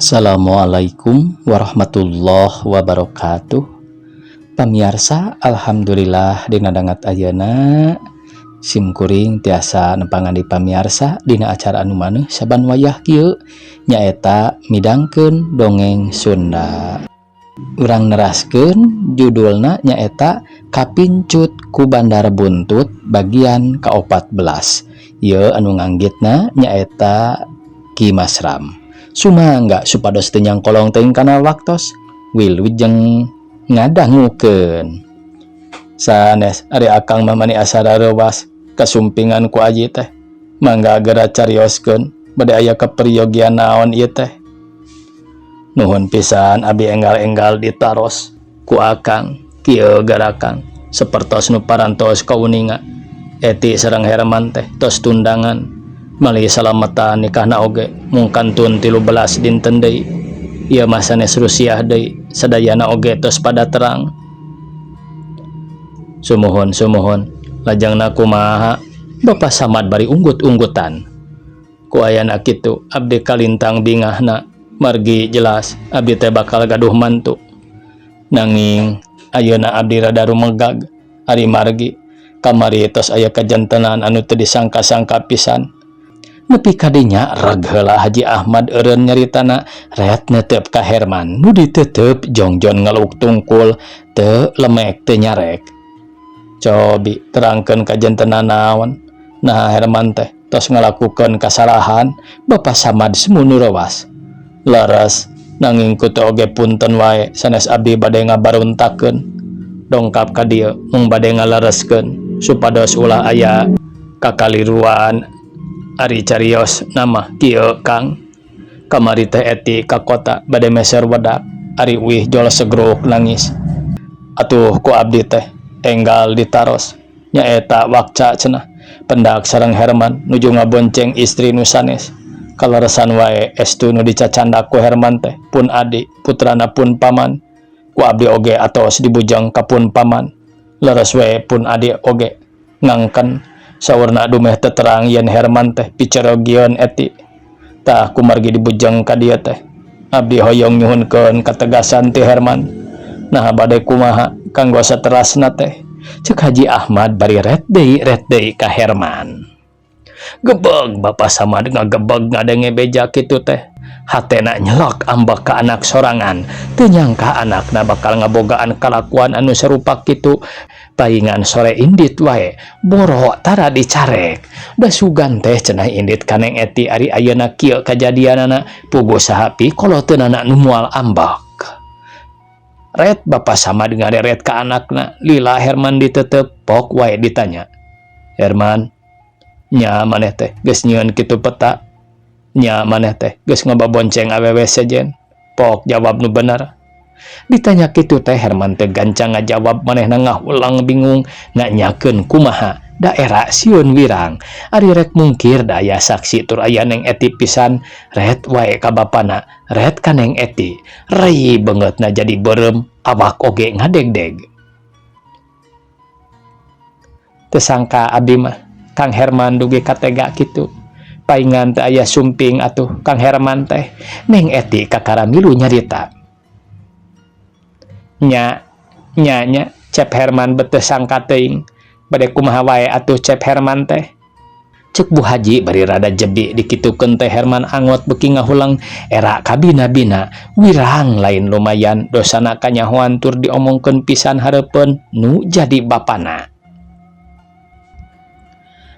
Assalamualaikum warahmatullahi wabarakatuh. Pamiarsa, alhamdulillah dina danget ayeuna sim kuring tiasa nepangan di pamiarsa dina acara anu maneuh saban wayah kieu, nyaeta midangkeun dongeng Sunda. Urang neraskeun, judulna nyaeta Kapincut ku Bandar Buntut bagian ka-14. Ieu anu nganggitna nyaeta Ki Masram. Sumangga supados teu nyangkolong teuing kana waktos, wilujeng ngadangukeun. Sanes, ari akang mah mani asa rareuwas kasumpingan ku aji teh. Mangga geura carioskeun, bade aya kaperyogian naon ieu teh? Nuhun pisan, abi enggal-enggal ditaros ku akang. Kieu geura, Kang, sapertos nu parantos kauninga, Eti sareng Herman teh tos tundangan. Malih salametan nikahna oge mung kantun 13 dinten deui. Ieu mah sanes rusiah deui, sadayana oge tos pada terang. Sumuhun, sumuhun. Lajengna kumaha? Bapak Samad bari unggut-unggutan. Ku ayana kitu abdi kalintang bingahna, margi jelas abdi teh bakal gaduh mantu. Nanging ayeuna abdi rada rumegag, ari margi kamari tos aya kajantenan anu teu disangka-sangka pisan. Nepi ka dinya reg heula Haji Ahmad eureun nyaritana, ret netep ka Herman nu ditetep jongjon ngeluk tungkul, teu lemek teu nyarek. Cobi terangkeun kajantenan naon? Nah, Herman teh tos ngalakukeun kasalahan? Bapak Samad semunu rewas. Leres, nanging ku teu oge punten wae, sanes abdi bade ngabaruntakeun. Dongkap ka dieu mung bade ngalereskeun supados ulah aya kakaliruan. Ari carios nama kieu, Kang, kamari teh Eti ka kota bade meser wedak, ari uih jol segruk nangis. Atuh ku abdi teh enggal ditaros, nyaeta wakca cenah pendak sareng Herman nuju ngabonceng istri nu sanes. Kaleresan wae estu nu dicacandak ku Herman teh pun adi, putrana pun paman. Ku abdi oge atos dibujang ka pun paman. Leres we pun adi oge ngangken, saurna dumeh teu terang yen Herman teh picerogieun Eti. Tah, kumargi dibujang ka dieu teh abdi hoyong nyuhunkeun kategasan ti Herman, nah bade kumaha kanggo saterasna teh, cek Haji Ahmad bari ret deui ret deui ka Herman. Gebeg Bapak Samad ngagebeg ngadenge beja kitu teh. Hatena nyelok ambek ka anak sorangan. Teu nyangka anakna bakal ngabogaan kalakuan anu sarupa kitu. Paingan sore indit wae boro tara dicarek, da sugan teh cenah indit ka Neng Eti. Ari ayeuna kieu kajadianana, puguh saha pikoloteunana nu moal ambek? Ret Bapak Samad ngareret ka anakna. Lila Herman ditetep, pok wae ditanya. Herman, nya maneh teh geus nyieun kitu peta? Nya maneh teh geus ngababonceng awewe sejen? Pok jawab nu bener. Ditanya kitu teh Herman teh gancang ngajawab. Manehna ngahulang bingung nanyakeun kumaha, daerah sieun wirang. Ari rek mungkir da aya saksi tur aya Neng Eti pisan. Ret wae ka bapana, ret ka Neng Eti. Rei beungeutna jadi beureum, awak oge ngadegdeg. Teu sangka abdi mah Kang Herman dugi katega kitu. Paingan teu aya sumping atuh Kang Herman teh. Neng Eti kakara milu nyarita. Nya nya nya, Cep Herman bet teu sangka teuing. Bade kumaha wae atuh Cep Herman teh, cek Bu Haji bari rada jebi. Dikitukeun teh Herman angot beuki ngahulang, era kabina-bina wirang lain lumayan dosana kanyahoan tur diomongkeun pisan hareupeun nu jadi bapana.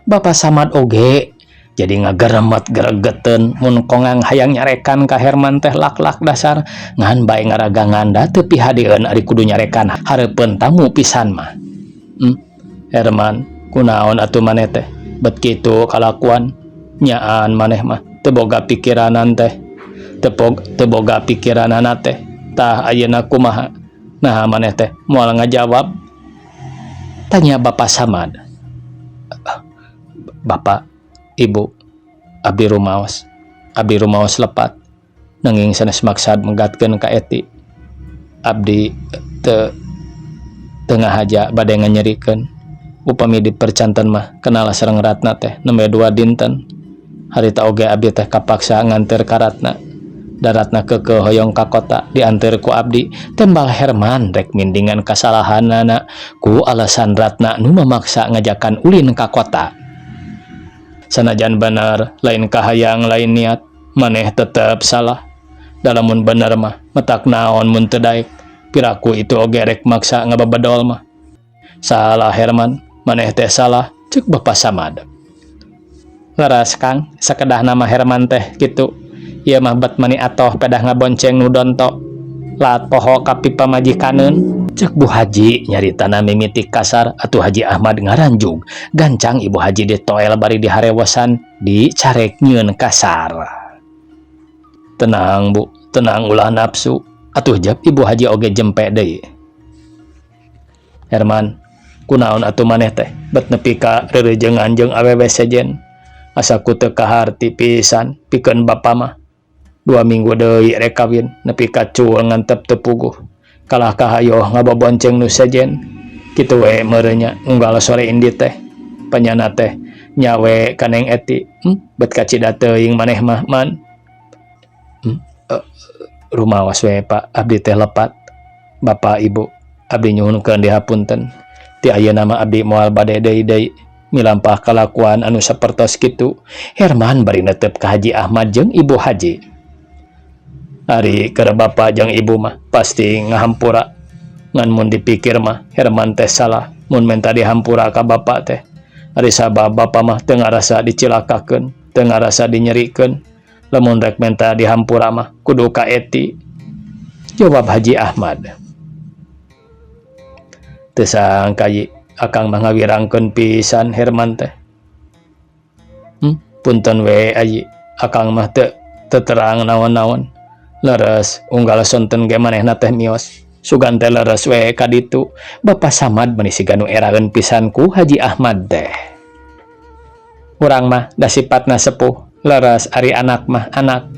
Bapak Samad oge jadi ngageremet geregeteun mun kongang hayang nyarekan ka Herman teh lak-lak dasar, ngan bae ngaragangan da teu pihadeeun ari kudu nyarekan hareupeun tamu pisan mah. Herman, kunaon atuh maneh teh bet kitu kalakuan? Nyaan maneh mah teu boga pikiranan teh, teu boga pikiranana teh. Tah, ayeuna kumaha? Nah, maneh teh moal ngajawab? Tanya Bapak Samad. Bapak, Ibu, abdi rumaos, abdi rumaos lepat, nanging sanes maksad megatkeun ka Eti. Abdi teu teu ngahaja bade nganyerikeun. Upami dipercanten mah kenal sareng Ratna teh nembe 2 dinten. Harita oge abdi teh kapaksa nganter ka Ratna. Da Ratna keukeuh hoyong ka kota dianteur ku abdi, tembal Herman rek mindingan kasalahanana ku alasan Ratna nu mamaksa ngajakan ulin ka kota. Sanajan bener lain kahayang lain niat, maneh tetep salah. Da lamun bener mah matak naon mun teu daek, piraku itu oge rek maksa ngababedol mah. Salah Herman, maneh teh salah, cek Bapak Samad. Leres Kang, sakedahna mah Herman teh kitu. Ieu mah bet mani atoh pedah ngabonceng nu donto. Lat poho ka pipamajikaneun, cek Bu Haji nyaritana mimiti kasar atuh Haji Ahmad ngaranjug. Gancang Ibu Haji ditoel bari diharewosan dicarek nyieun kasar. Tenang Bu, tenang ulah nafsu. Atuh jep Ibu Haji oge jempe deui. Herman, kunaon atuh maneh teh bet nepi ka reureujeungan jeung awewe sejen. Asa ku teu kaharti pisan pikeun bapa mah. 2 minggu deui rek kawin nepi ka cul ngantep teu puguh. Kalah kahayoh ngabobonceng nu sejen. Kitu we meureun nya unggal sore indit teh. Panyana teh nyawe ka Neng Eti. Bet kacida teuing maneh mah man. Rumaos we Pak, abdi teh lepat. Bapak Ibu, abdi nyuhunkeun dihapunten. Ti ayeuna mah abdi moal bade deui-deui milampah kalakuan anu sapertos kitu. Herman bari netep ka Haji Ahmad jeung Ibu Haji. Ari keur bapa jeung ibu mah pasti ngahampura. Ngan mun dipikir mah Herman teh salah mun menta dihampura ka bapa teh. Ari sabab bapa mah teu ngarasa dicilakakeun, teu ngarasa dinyerikeun. Lamun rek menta dihampura mah kudu ka Eti. Jawab Haji Ahmad. Teu sangka ye akang mah ngawirangkeun pisan Herman teh. Punten we ayi, akang mah teu terang naon-naon. Leres unggal sonten ge manehna teh mios. Sugan teh leres we ka ditu. Bapak Samad meuni siga nu eraeun pisan ku Haji Ahmad teh. Urang mah da sipatna sepuh, leres ari anak mah anak.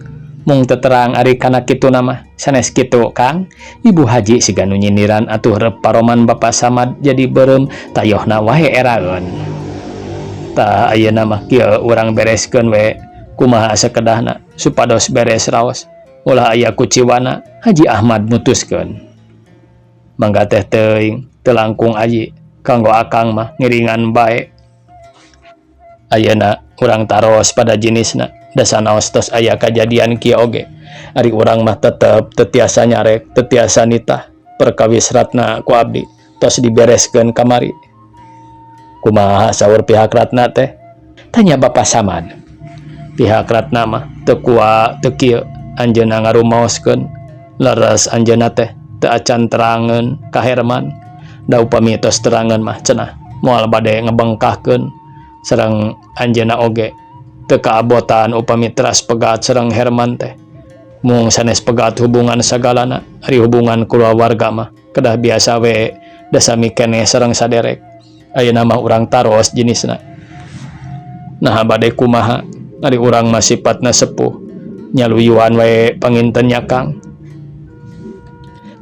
Mung teu terang ari kana kituna mah sanes kitu Kang. Ibu Haji siga nu nyindiran atuh rep paroman Bapak Samad jadi beureum tayohna wae eraeun. Tah ayeuna mah kieu urang bereskeun we kumaha sakedahna supados beres raos. Ulah aya kuciwana, Haji Ahmad mutuskeun. Mangga teh teuing teu langkung aji kanggo akang mah ngiringan bae. Ayeuna urang taros pada jenisna da sanaos tos aya kajadian kieu oge. Ari urang mah tetep teu tiasa nyarek, teu tiasa nitah perkawis Ratna ku abdi tos dibereskeun kamari. Kumaha saur pihak Ratna teh? Tanya Bapak Samad. Pihak Ratna mah teu kua teu kieu anjeunna ngarumaoskeun. Leres anjeunna teh teu acan terangeun ka Herman. Da upami tos terangeun mah cenah moal bade ngebengkahkeun sareng anjeunna oge teu kaabotan upami teras pegat sareng Herman teh. Mung sanes pegat hubungan sagalana, ari hubungan kulawarga mah kedah biasa we da sami keneh sareng saderek. Ayeuna mah urang taros jenisna. Naha bade kumaha, ari urang mah sipatna sepuh, nyaluyuan we panginten nya Kang.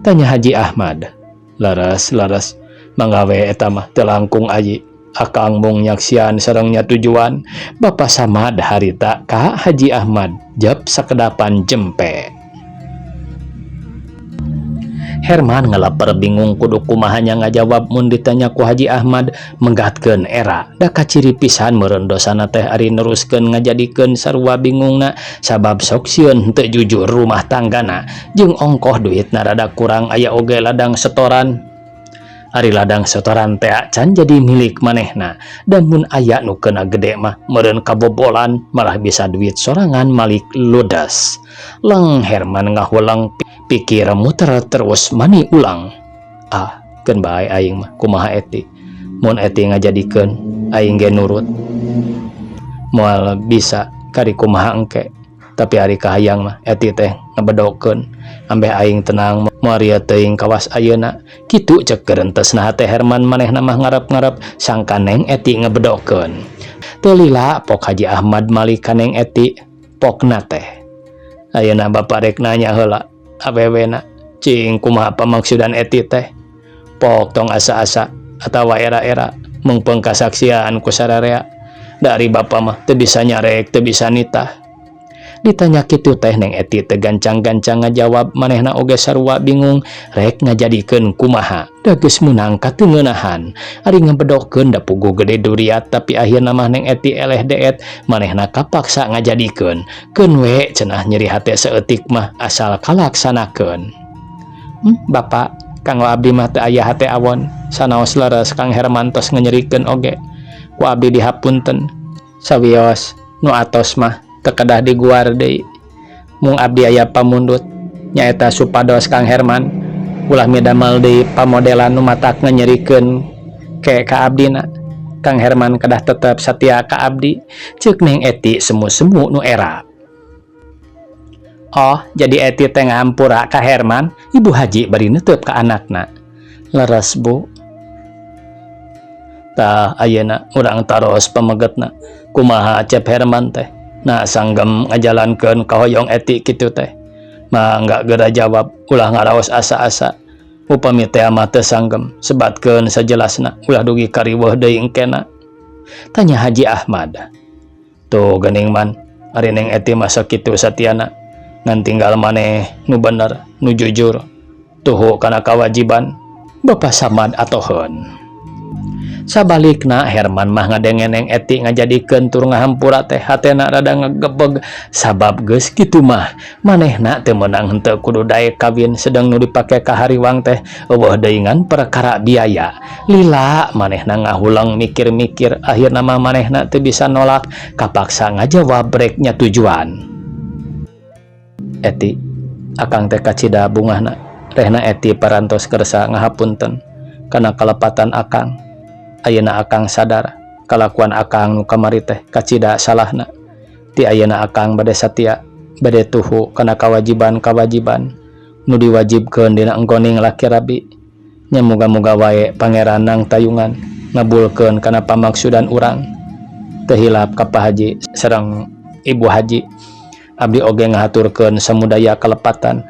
Tanya Haji Ahmad. Leres leres mangga we eta mah teu langkung aji. Akang mung nyaksian sareng nyatujuan. Bapak Samad harita ka Haji Ahmad jep sakedapan jempe. Herman ngalaper bingung kudu kumahanya ngajawab mun ditanya ku Haji Ahmad menggatkeun era da kaciri pisan meureun dosana teh ari neruskeun ngajadikeun sarua bingungna sabab sok sieun teu jujur rumah tanggana jeung ongkoh duitna rada kurang aya oge ladang setoran. Ari ladang setoran teh can jadi milik manehna dan mun aya nu keuna gede mah meureun kabobolan malah bisa duit sorangan malik ludas. Leng Herman ngahulang pikir muter terus mani ulang. Ah, keun bae aing mah kumaha Eti. Mun Eti ngajadikeun aing ge nurut. Moal bisa kari kumaha engke. Tapi ari kahayang mah Eti teh ngabedokeun ambeh aing tenang moal ria teuing kawas ayeuna. Kitu cek gerentesna hate Herman manehna mah ngarep-ngarep sangka Neng Eti ngebedokeun. Teu lila pok Haji Ahmad malik ka Neng Eti pokna teh. Ayeuna bapak rek nanya heula awewena cing kumaha pamaksudan Eti teh. Pok tong asa-asa atawa era-era mungpeung kasaksian ku sararea. Dari bapa mah teu bisa nyarek teu bisa nitah. Ditanya kitu teh Neng Eti teu gancang-gancang ngajawab, manehna oge sarua bingung rek ngajadikeun kumaha. Da geus meunang kateu ngeunahan. Ari ngabedokeun da puguh gede duriat, tapi akhirna mah Neng Eti eleh deet, manehna kapaksa ngajadikeun. Keun we cenah nyeri hate saeutik mah asal kalaksanakeun. Bapak, kanggo abdi mah teu aya hate awon, sanaos leres Kang Herman tos nganyerikeun oge. Ku abdi dihapunten. Sawios nu atos mah teu kedah diguar deui. Mung abdi aya pamundut nyaeta supados Kang Herman ulah midamel deui pamodelan nu matak nganyerikeun ke ka abdina. Kang Herman kedah tetep satia ka abdi, ceuk Neng Eti semu-semu nu era. Oh, jadi Eti teh ngahampura ka Herman? Ibu Haji bari neuteub ka anakna. Leres, Bu. Tah, ayeuna urang taros pamegetna. Kumaha Cep Herman teh? Nah, sanggem ngajalankeun kahoyong Eti kitu teh? Mangga geura jawab, ulah ngaraos asa-asa. Upami teh mah teu sanggem, sebatkeun sajelasna, ulah dugi kariweuh deui engkena. Tanya Haji Ahmad. Tuh geuning man, ari Neng Eti mah sakitu satiana. Ngan tinggal maneh nu bener, nu jujur. Tuhu kana kawajiban. Bapak Samad atoheun. Sabalikna Herman mah ngadenge Neng Eti ngajadikeun tur ngahampura teh hatena rada ngegebeg, sabab geus kitu mah manehna teu meunang henteu kudu daek kawin, sedang nu dipake ka hariwang teh euweuh deui ngan perkara biaya. Lila manehna ngahulang mikir-mikir, akhirna mah manehna teu bisa nolak, kapaksa ngajawab rek nyatujuan. Eti, akang teh kacida bungahna rehna Eti parantos kersa ngahapunten kana kalepatan akang. Ayeuna akang sadar kalakuan akang nu kamari teh kacida salahna. Ti ayeuna akang bade satia, bade tuhu kana kawajiban-kawajiban nu diwajibkeun dina enggoning laki rabi. Nya muga-muga wae Pangeran nangtayungan ngabulkeun kana pamaksudan urang. Teu hilap ka Pa Haji sareng Ibu Haji, abdi oge ngahaturkeun samudaya kalepatan.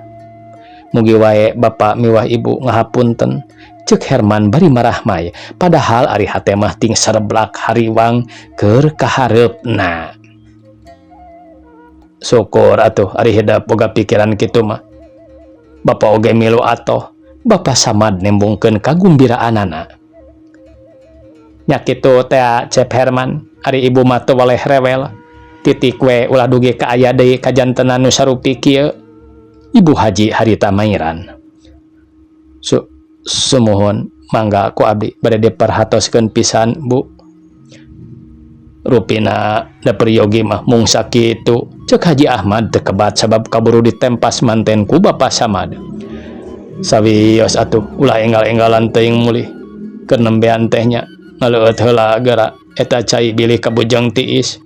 Mugi wae bapa miwah ibu ngahapunten, cek Herman bari marahmai, padahal ari hate mah ting sareblak hariwang keur kahareupna. Syukur atuh ari hidep boga pikiran kitu mah. Bapa oge milu atoh. Bapak Samad nembongkeun kagumbiraanana. Nya kitu teh Cep Herman, ari ibu mah teu weleh rewel. Titik we ulah dugi ka aya deui kajantenan nu sarupi kieu. Ibu Haji harita mairan. Sumuhun, mangga ku abdi bade diperhatoskeun pisan, Bu. Rupina da peryogi mah mung sakitu, cek Haji Ahmad teu kebat sabab kaburu ditempas manten ku Bapak Samad. Sawios atuh, ulah enggal-enggalan teuing mulih. Keur nembean teh nya ngaleueut heula geura eta cai bilih kabujeng tiis.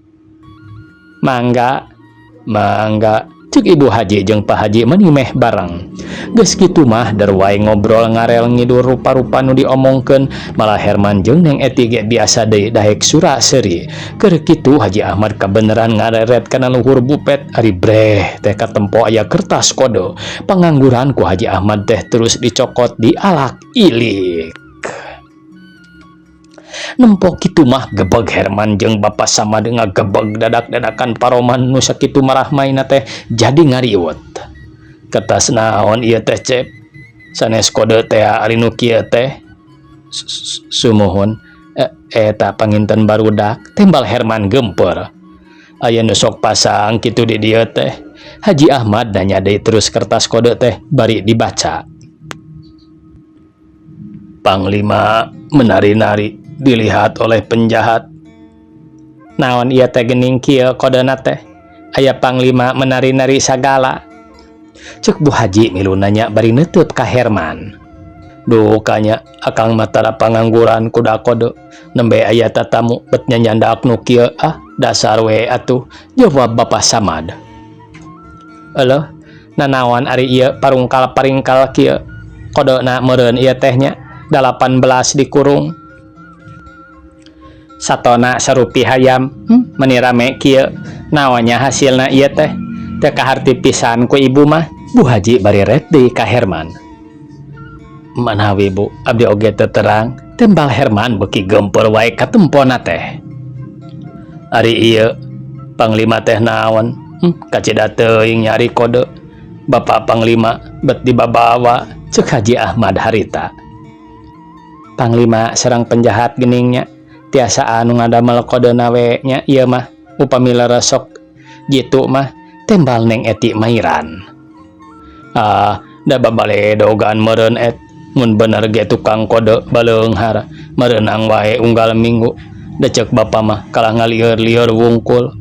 Mangga, mangga, cek Ibu Haji jeung Pak Haji meni meh bareng. Geus kitu mah der wae ngobrol ngarel ngidur rupa-rupa nu diomongkeun, malah Herman jeung Neng Eti ge biasa deui daek sura seuri. Keur kitu Haji Ahmad kabeneran ngareret kana luhur bupet, ari breh teh katempo aya kertas kode. Pangangguran ku Haji Ahmad teh terus dicokot dialak ilik. Nempo kitu mah gebeg Herman jeung Bapak Samad ngagebeg dadak-dadakan paroman nu sakitu marahmaina teh jadi ngariwet. Kertas naon ieu teh, Cep? Sanes kode teh ari nu kieu teh. Sumuhun, eta panginten barudak, tembal Herman gemper. Aya nu sok pasang kitu di dieu teh? Haji Ahmad nanya deui, terus kertas kode teh bari dibaca. Panglima menari-nari dilihat oleh penjahat. Naon ieu teh geuning kieu kodena teh? Aya panglima menari-nari sagala. Cek Bu Haji milu nanya bari neuteub ka Herman. Duh kanya, akang mah tara pangangguran kuda kode. Nembe aya tatamu bet nyandak nu kieu, ah dasar we atuh, jawab Bapak Samad. Euleuh, nanaon ari ieu parungkal paringkal kieu? Kodena meureun ieu teh nya 18 dikurung. Satona sarupi hayam, meni rame kieu. Naonnya hasilna ieu teh? Teu kaharti pisan ku ibu mah. Bu Haji bari ret deui ka Herman. Manawi Bu, abdi oge teu terang, tembal Herman beuki gempeur wae katempona teh. Ari ieu panglima teh naon? Kacida teuing nyari kode Bapak Panglima bet dibabawa, cek Haji Ahmad harita. Panglima sareng penjahat geningnya tiasa anu ngadamel kode we nya ieu mah, upami leres sok jitu mah, tembal Neng Eti Mairan. Ah, da babaledogan meureun et, mun bener ge tukang kode baleunghar meunang wae unggal minggu. Da cek bapa mah kalah ngalieur-lieur wungkul.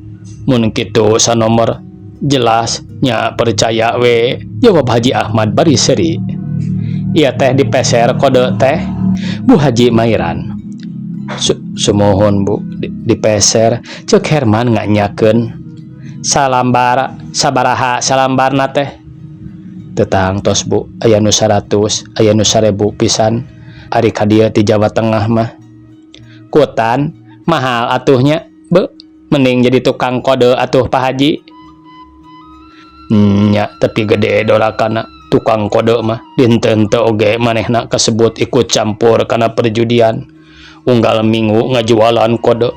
Mun kitu sanomor jelas nya, percaya we, jawab Haji Ahmad bari seuri. Ieu teh dipeser kode teh, Bu Haji Mairan? Sumuhun Bu, dipeser, cek Herman nganyakeun. Salambar sabaraha salambarna teh? Teu tangtos, Bu, aya nu 100, aya nu 1000 pisan, ari ka dieu ti Jawa Tengah mah. Kutan mahal atuh nya. Be, mending jadi tukang kode atuh, Pak Haji. Nya, tapi gede dorakana tukang kode mah. Dinten teu oge manehna kasebut ikut campur kana perjudian. Unggal minggu ngajualan kode,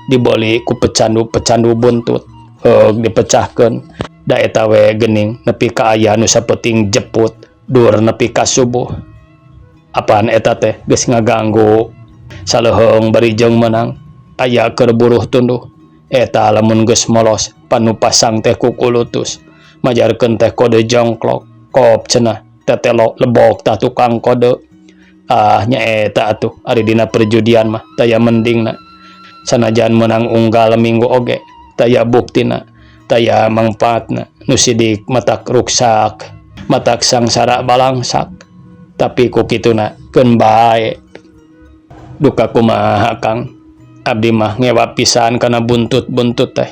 dibeli ku pecandu-pecandu buntut, heug dipecahkeun. Da eta we geuning nepi ka aya nu sapenting jeput dur nepi ka subuh. Apan eta teh geus ngaganggu saleuheung bari jeung meunang aya keur buruh tunduh. Eta lamun geus molos panu pasang teh kukulutus, majarkeun teh kode jongklok kop cenah tetelo lebok tah tukang kode. Ah, nya eta atuh, ari dina perjudian mah taya mendingna, sanajan menang unggal minggu oge taya buktina, taya mangfaatna. Nu sidik matak ruksak, matak sangsara balangsak, tapi ku kituna keun bae. Duka kumaha, Kang, abdi mah ngewa pisan kana buntut-buntut teh.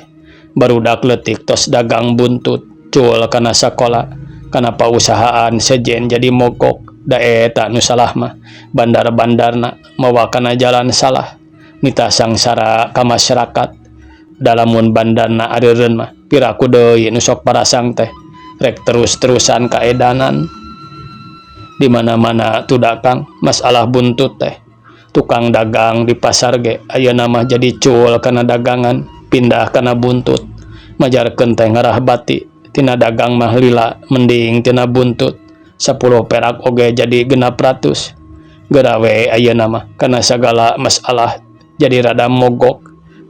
Barudak leutik tos dagang buntut, cul kana sakola, kana pausahaan sejen jadi mogok. Da eta nu salah mah bandar-bandarna, mawa kana jalan salah, mita sangsara ka masyarakat. Da lamun bandarna areureun mah piraku deui nu sok parasang teh rek terus-terusan kaedanan. Di mana-mana tuh, Kang, masalah buntut teh. Tukang dagang di pasar ge ayeuna mah jadi cul kana dagangan, pindah kana buntut, majarkeun teh ngarah bati tina dagang mah lila, mending tina buntut 10 perak oge jadi 600. Geura we ayeuna mah kana sagala masalah jadi rada mogok,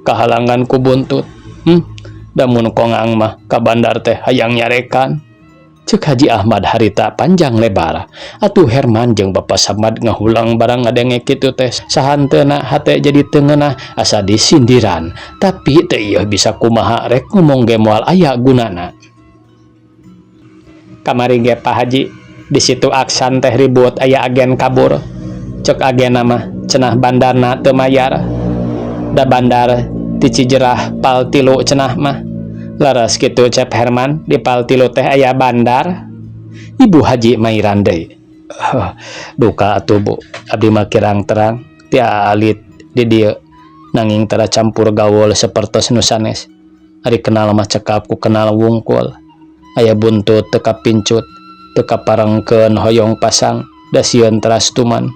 kahalangan ku buntut. Da mun kongang mah ka bandar teh hayang nyarekan, cek Haji Ahmad harita panjang lebar. Atuh Herman jeung Bapak Samad ngahulang barang ngadenge kitu teh. Sahanteuna hate jadi teu ngeunah, asa disindiran, tapi teu ieu bisa kumaha, rek ngomong ge moal aya gunana. Kamari ge, Pak Haji, di situ Aksan teh ribut, aya agen kabur. Cek agen mah cenah bandarna teu mayar, da bandar ti Cijerah pal 3 cenah mah. Leres kitu, Cep Herman? Di pal 3 teh aya bandar, Ibu Haji Mairan deui? Duka atuh, Bu, abdi mah kirang terang ti alit di dieu, nanging tara campur gaul sapertos nu sanes. Ari kenal mah cekap ku kenal wungkul. Aya buntut teu kapincut, teu kaparengkeun hoyong pasang, da sieun tarastuman.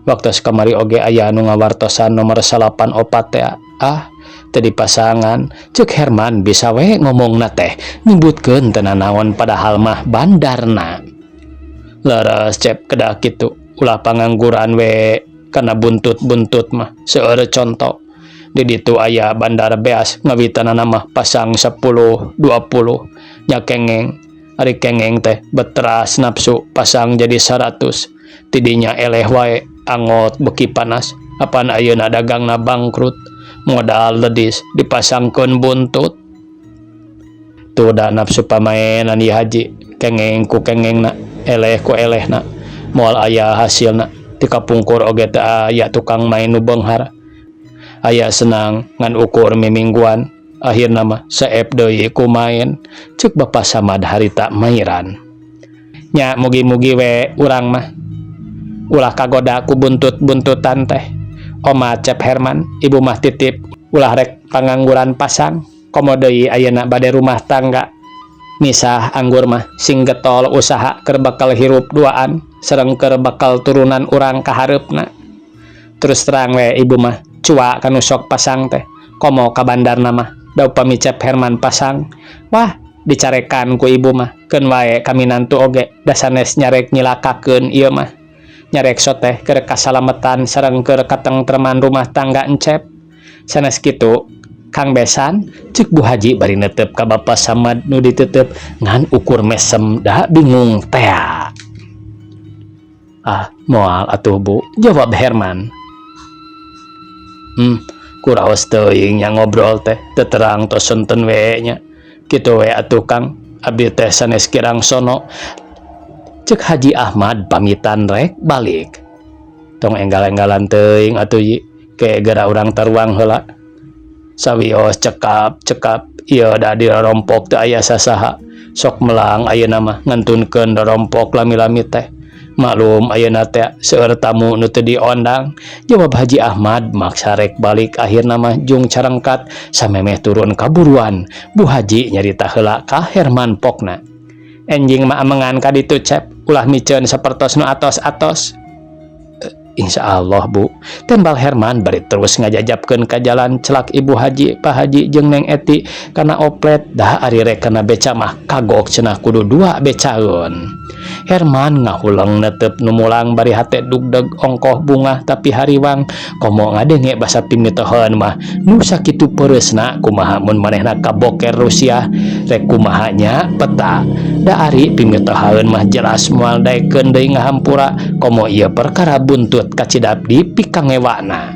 Waktos kamari oge aya anu ngawartosan nomor 94 teh, ah, teu dipasangan, cek Herman. Bisa we ngomongna teh, nyebutkeun teu nanaon padahal mah bandarna. Leres, Cep, kedah kitu, ulah pangangguran we kana buntut-buntut mah. Seueur conto di ditu aya bandar beas, ngawitanana mah pasang 10 20 nya kengeng. Ari kengeng teh beteras nafsu, pasang jadi 100. Tidinya eleh wae, angot beuki panas. Apan ayeuna dagangna bangkrut, modal ledis dipasangkeun buntut. Tuh, da nafsu pamaenan ieu, Haji. Kengeng ku kengengna, eleh ku elehna, moal aya hasilna. Ti kapungkur oge teu aya tukang main nu beunghar, aya senang ngan ukur mimingguan, akhirna mah seep deui ku main, cek Bapak Samad harita mairan. Nya, mugi-mugi we urang mah ulah kagoda ku buntut-buntutan teh. Oma, Cep Herman, ibu mah titip ulah rek pangangguran pasang, komo deui ayeuna bade rumah tangga misah. Anggur mah sing getol usaha keur bakal hirup duaan sareng keur bakal turunan urang ka hareupna. Terus terang we ibu mah cua kanu sok pasang teh, komo ka bandarna mah. Da upami Cep Herman pasang, wah dicarekan ku ibu mah, keun wae ka minantu oge da sanes nyarek nyilakakeun ieu mah. Nyarekso teh keur kasalametan sareng keur katengtreman rumah tangga Encep. Sanes kitu Kang Besan? Cek Bu Haji bari netep ka Bapa Samad nu ditetep ngan ukur mesem da bingung tea. Ah, moal atuh Bu, jawab Herman. Kuraos teuing nya ngobrol teh, teu terang tos sonten we nya. Kitu we atuh Kang, abdi teh sanes kirang sono. Cek Haji Ahmad pamitan rek balik. Tong enggal-enggalan teuing atuh Yi, ke geura urang taruang heula. Sawios cekap cekap ieu da dirompok teu aya sasaha. Sok melang ayeuna mah ngantunkeun rorompok lami-lami teh. Maklum ayeuna teh seueur tamu nu teu diondang, jawab Haji Ahmad maksa rek balik akhirna mah jung carengkat samemeh turun kaburuan. Bu Haji nyarita heula ka Herman pokna. Enjing mah amengan ka ditu Cep, ulah miceun sapertos nu atos-atos. Insya Allah Bu, tembal Herman bari terus ngajajapkeun ka jalan celak Ibu Haji, Pak Haji jeung Neng Eti kana oplet dah ari rek kana beca mah kagok cenah kudu dua becaeun. Herman ngahuleng netep nu mulang bari hate dugdeg ongkoh bungah tapi hariwang komo ngadenge basa pimitoheun mah nu sakitu peureusna kumaha mun manehna kaboker Rusia rek kumaha nya peta da ari pimitoheun mah jelas moal daekeun deui ngahampura komo ieu perkara buntut kacidap di pikangewana.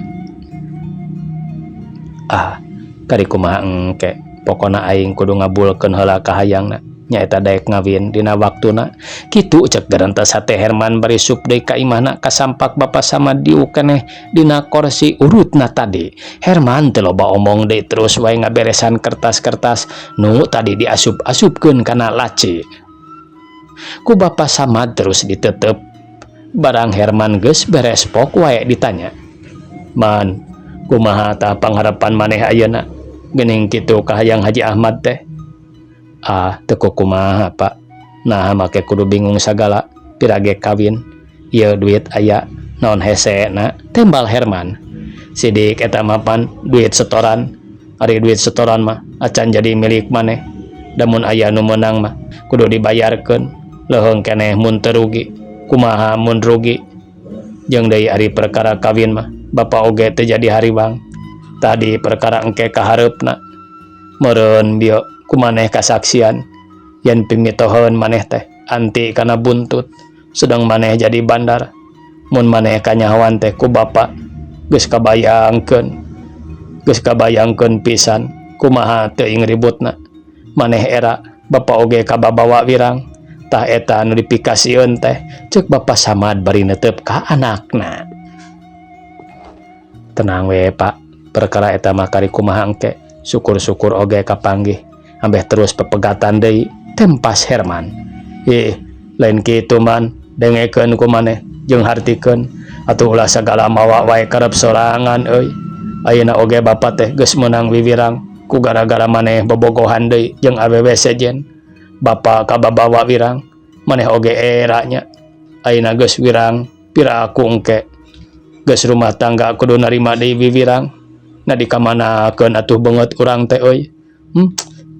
Ah, kari kumaha engke pokona aing kudu ngabulkeun heula kahayangna nyaeta daek ngawin dina waktuna kitu cek garentes hate Herman bari sup deui ka imahna kasampak Bapa Samad diuk keneh dina korsi urutna tadi. Herman teu loba omong deui terus wae ngaberesan kertas-kertas nu tadi diasup-asupkeun kana laci. Ku Bapa Samad terus ditetep barang Herman geus beres pok wae ditanya. Man, kumaha tah pangharapan maneh ayeuna? Geuning kitu kahayang Haji Ahmad teh. Ah, teu kumaha Pak. Nah, make kudu bingung sagala pira ge kawin. Ieu duit aya naon hesena, tembal Herman. Sidik eta mah pan duit setoran. Ari duit setoran mah acan jadi milik maneh. Da mun aya nu meunang mah kudu dibayarkeun. Leuheung keneh mun teu rugi. Kumaha mun rugi? Jeung deui ari perkara kawin mah bapa oge teu jadi hariwang. Tadi perkara engke kahareupna. Meureun bieu ku maneh kasaksian yen pimitoheun maneh teh anti kana buntut sedang maneh jadi bandar mun maneh kanyahoan teh ku bapa geus kabayangkeun pisan kumaha teuing ributna maneh era bapa oge kababawa wirang tah eta nu dipikasieun teh ceuk Bapa Samad bari netep ka anakna. Tenang we Pak, perkara eta mah kari kumaha engke syukur-syukur oge kapanggih ambeh terus pepegatan deui, tempas Herman. Ih, lain kitu man, dengekeun ku maneh jeung hartikeun atuh ulah sagala mawa wae karep sorangan euy. Ayeuna oge bapa teh geus meunang wiwirang ku gara-gara maneh bobogohan deui jeung awewe sejen. Bapa kababawa wirang, maneh oge era nya. Ayeuna geus wirang, pira aku engke. Geus rumah tangga kudu narima deui wiwirang. Na dikamanakeun atuh beungeut urang teh euy.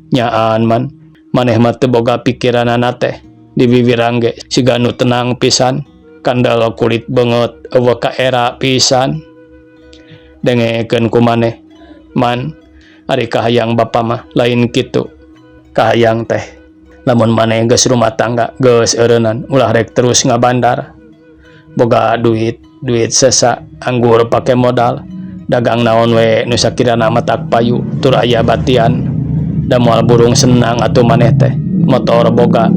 Nyaan man, maneh mah teu boga pikiranana teh di wiwirang ge siga nu tenang pisan, kandel kulit beungeut eueuh ka era pisan. Dengekeun ku maneh, man, ari kahayang bapa mah lain kitu. Kahayang teh lamun maneh geus rumah tangga geus eureunnan ulah rek terus ngabandar. Boga duit, duit sesa anggur pake modal, dagang naon we nu sakirana matak payu tur aya batian. Da moal burung senang atuh maneh teh, motor boga,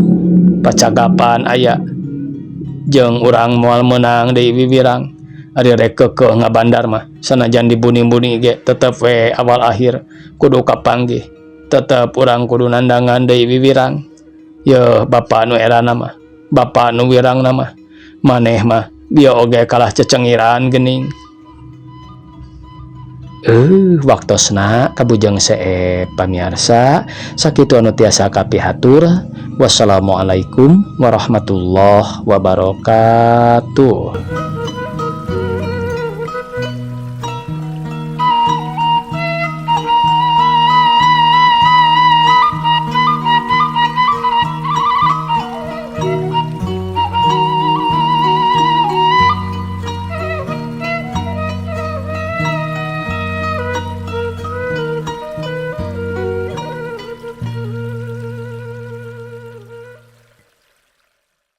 pacagapan aya, jeung urang moal meunang deui wiwirang. Ari rek keukeuh ngabandar mah sanajan dibuni-buni ge tetep we awal akhir kudu kapanggih, tetep urang kudu nandangan deui wiwirang. Yeuh bapa nu erana mah, bapa nu wirangna mah, maneh mah bieu oge kalah cecengiran geuning. Waktosna kabujeng seep pamiarsa sakitu anu tiasa kapihatur. Wassalamualaikum warahmatullahi wabarakatuh.